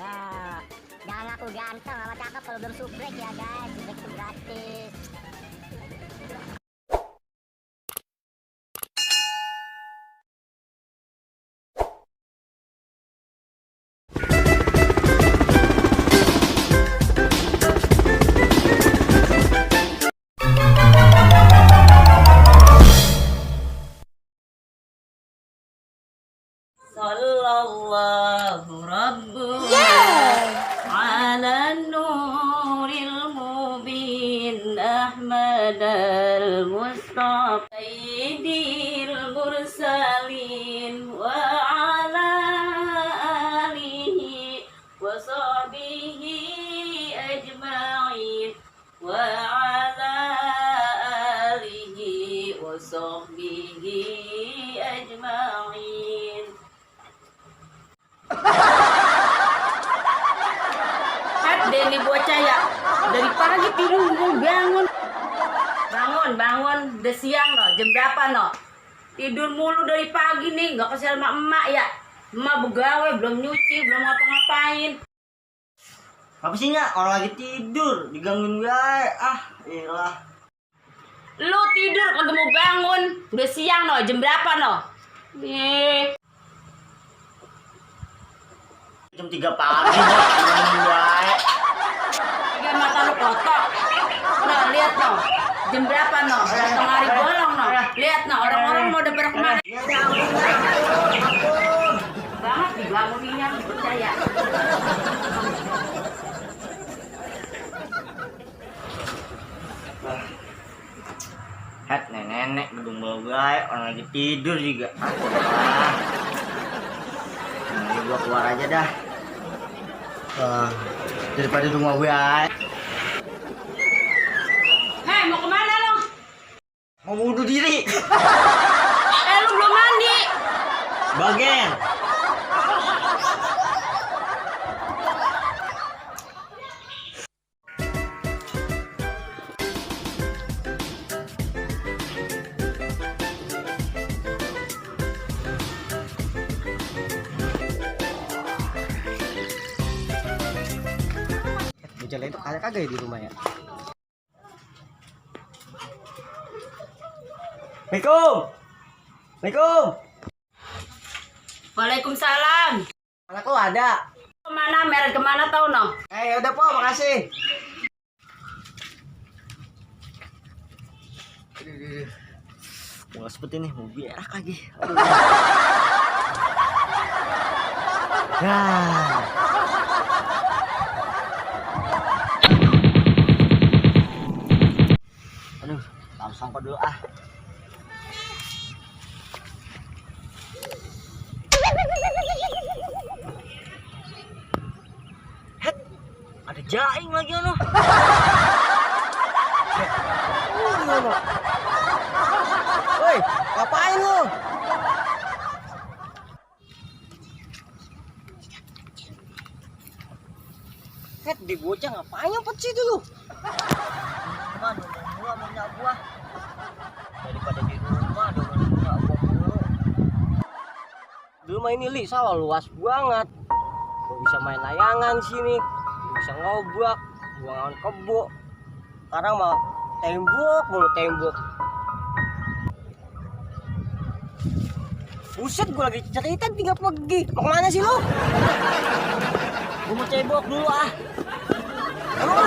Nah, jangan ngaku ganteng sama cakep kalau belum subrek ya guys. Subrek itu gratis. Sallallahu rabbuna ala nuril mubin Ahmad al-Mustafa sayyidil mursalin wa ala alihi wa sahbihi ajma'in wa ala alihi wa sahbihi ajma'in. Deni bocah ya, dari pagi tidur belum bangun. Bangun, udah siang no, jam berapa no? Tidur mulu dari pagi nih, nggak kesel sama emak ya. Emak begawe, belum nyuci, belum ngapa-ngapain. Apa sih Nya? Orang lagi tidur, digangguin gue. Iyalah. Lu tidur kagak mau bangun, udah siang no, jam berapa no? Nih. Jam 3 pagi Nya, digangguin gue. Tiga mata lu kotor. Nah, lihat no. Jam berapa no? Udah tengah hari bolong no. Lihat no, orang-orang mau udah pada kemana? Ya ampun. Banget dibanguninnya, lu percaya. Het, nenek gedung gue, orang lagi tidur juga. Nanti gue keluar aja dah. Daripada di rumah gue. Hei, mau kemana lo? Mau bunuh diri. Lu belum mandi. Bagian. Bocah itu kagak ya di rumah ya. Assalamualaikum. Waalaikumsalam. Anak lu ada? Kemana? Meret kemana tau no? Udah po, makasih. Mau nggak seperti nih, mau berak lagi. Aduh, langsung kok dulu ah. Het, ada jaing lagi anu. Woi, ngapain lu? Het, di bocah ngapain nyopot situ lu? Mana gua mau nyak gua. Daripada di rumah dengan nyak gua mulu. Di rumah ini Li, sawah luas banget. Gua bisa main layangan sini, bisa ngobrak, buangan kebo. Sekarang mah tembok mulu tembok. Buset, gue lagi cerita tinggal pergi. Mau kemana sih lu? Gue mau cebok dulu ah. Emang